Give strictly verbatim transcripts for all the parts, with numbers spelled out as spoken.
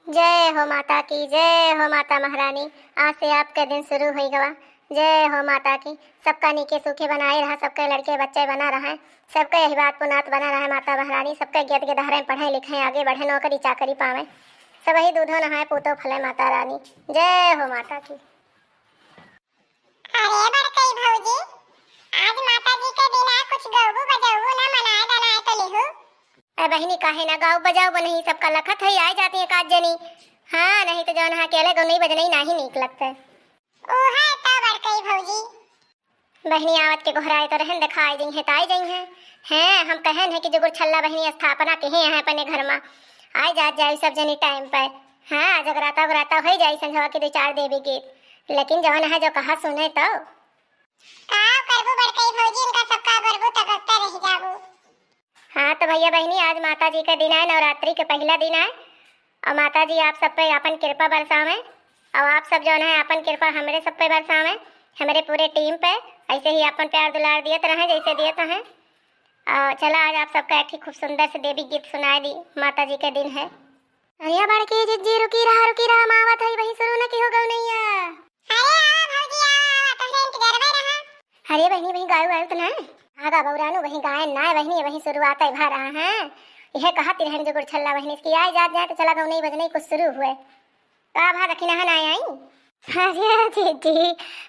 जय हो माता की, जय हो माता महारानी। आज से आपके दिन शुरू होइ गवा। जय हो माता की। सबका नीके सूखे बनाए रहा, सबके लड़के बच्चे बना रहा है, सबके यही बात पुनात बना रहा है माता महारानी, सबके गेद गेदहरे पढ़े लिखे, आगे बढ़े, नौकरी चाकरी पावे, सबही दूधो नहाए, पूतो फले माता रानी। जय हो माता की। अरे बड़कई भौजी, आज माता जी के दिन है, कुछ गौबू बजौबू ना, मनाए दनाए तो लिहू। ए बहिनी, काहे ना गाउब बजाउब, नहीं सबका लखत है, आए जाती है काज जनी। हाँ, नहीं तो जौन है अकेले गौनई बजनई नाही नीक लगते। ओहे तो बड़कई भौजी। बहिनी आवत के गोहराए तो रहन, देखाए जइहें त आए जइहें। हैं, हम कहन है कि जुगुर छल्ला बहिनी स्थापना के हैं अपने घर मा, आए जात जाए सब जनी टाइम पर। हाँ, जगराता उगराता होइ जाए संझवा के दो चार देवी गीत, लेकिन जवन है जो कहा सुने तो। का करबू बड़कई भौजी, इनका सबका गोरबू तककते रह जाबू। हाँ तो भैया बहिनी, आज माता जी के दिन आए, नवरात्रि के पहिला दिन आए, और माता जी आप सब पे आपन कृपा बरसावे, और आप सब जौन है आपन कृपा हमरे सब पे बरसावे, हमरे पूरे टीम पे ऐसे ही आपन प्यार दुलार दियत रहे जैसे दियत हैं। और चला आज आप सबका एक ठे खूब सुंदर से देवी गीत सुनाए दी, माता जी के दिन है। अरे बड़की जिज्जी, रुकी रहा, रुकी रहा, हम आवत हई, वही शुरू न की हो गौनैया। अरे आओ भौजी, आओ, आओ, तोहरे इंतजार में रहा। अरे बहिनी, वही गायु, गायु तो ना। आगा बौरानू, वही गायन ना, वहिनी, वही शुरुआत है भा रहा है। यह कहत रहन जुगुर छल्ला बहिनी इसकी, आए जात जाए तो चला गौनई बजनई कुछ शुरू हुए। का भा दखिनहा ना आई? अरे जिज्जी,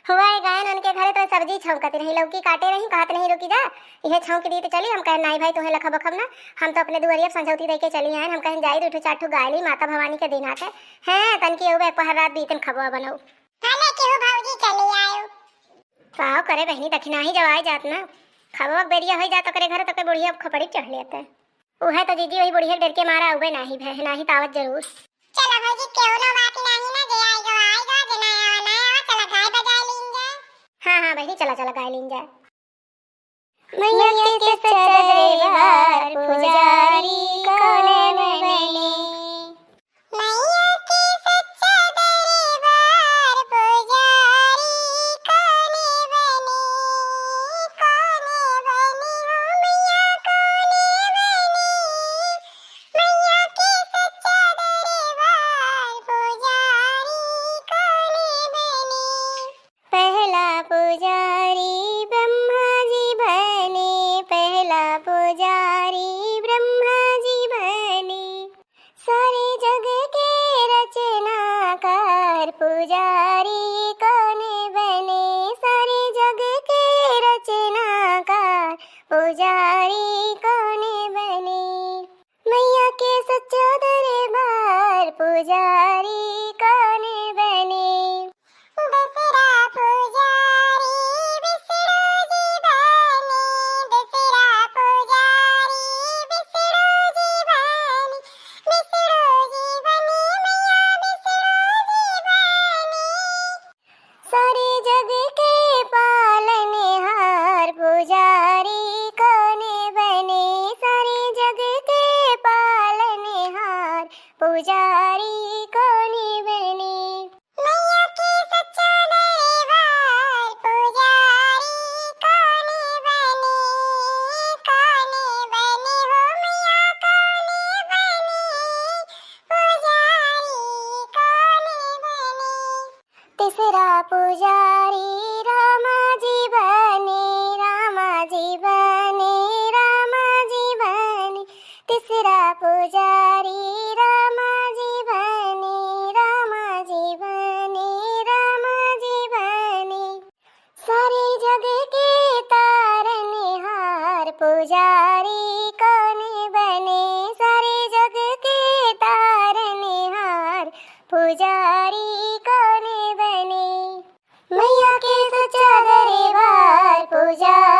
हुआ है गायन उनके घरे तो सब्जी छौंकत रही, लौकी काटे रही, कहत नहीं रुकी जा, यह छौंक दी तो चली। हम कहन नाई भाई, तुहें लखब खब ना, हम तो अपने दुआरिया पे संझौती दे के चली आए, हम कहन जाई दू ठो चार ठो गाय ली, माता भवानी के दिन आते हैं, तनकी एहू बे पहर रात बीतन खबवा बनऊ। भले केहू भौजी चली आयो। का करे बहिनी, दखिनहा ही जब आए जात ना, खबवा के बेरिया होई जात ओकरे घर, तो के बुढ़िया खोपड़ी चढ़ लेते। उहे तो जिज्जी, वही बुढ़िया के डर के मारा आउबे नाही भे, नाही तो आवत जरूर। चला भौजी, केहू ना बात नाही ना, जे आएगा आएगा, जे ना आवा ना आवा, चला गाय बजाए लीन जाए। हाँ हाँ बहिनी, चला चला गाय लीन जाए। मैया के सच्चा दरबार पुजारी कौन बने? मैया के सच्चा दरबार पुजारी कौन बने? कौन बने हो मैया, कौन बने? मैया के सच्चा दरबार पुजारी कौन बने? पहला पुजारी ब्रह्मा जी बने, पहला पुजारी ब्रह्मा जी बने। सारे जग के रचनाकार पुजारी कौन बने? सारे जग के रचनाकार पुजारी कौन बने? मैया के सच्चा दरबार पुजारी कौन बने? दूसरा पुजारी विष्णु जी बने, दूसरा पुजारी विष्णु जी बने, विष्णु जी बने, मैया विष्णु जी बने। सारे जग के पालनहार पुजारी कौन बने? सारे जग के पालनहार पुजारी कौन बने? मैया के सच्चा दरबार पुजारी कौन बने? कौन बने हो मैया, कौन बने? पुजारी कौन बने? तीसरा पुजारी रामा जी बने, रामा जी बने, रामा जी बने। तीसरा पुजारी रामा जी बने, रामा जी बने, रामा जी बने। सारे जग के तारनहार पुजारी कौन बने? सारे जग के तारनहार पुजारी कौन बने? मैया के सच्चा दरबार पुजारी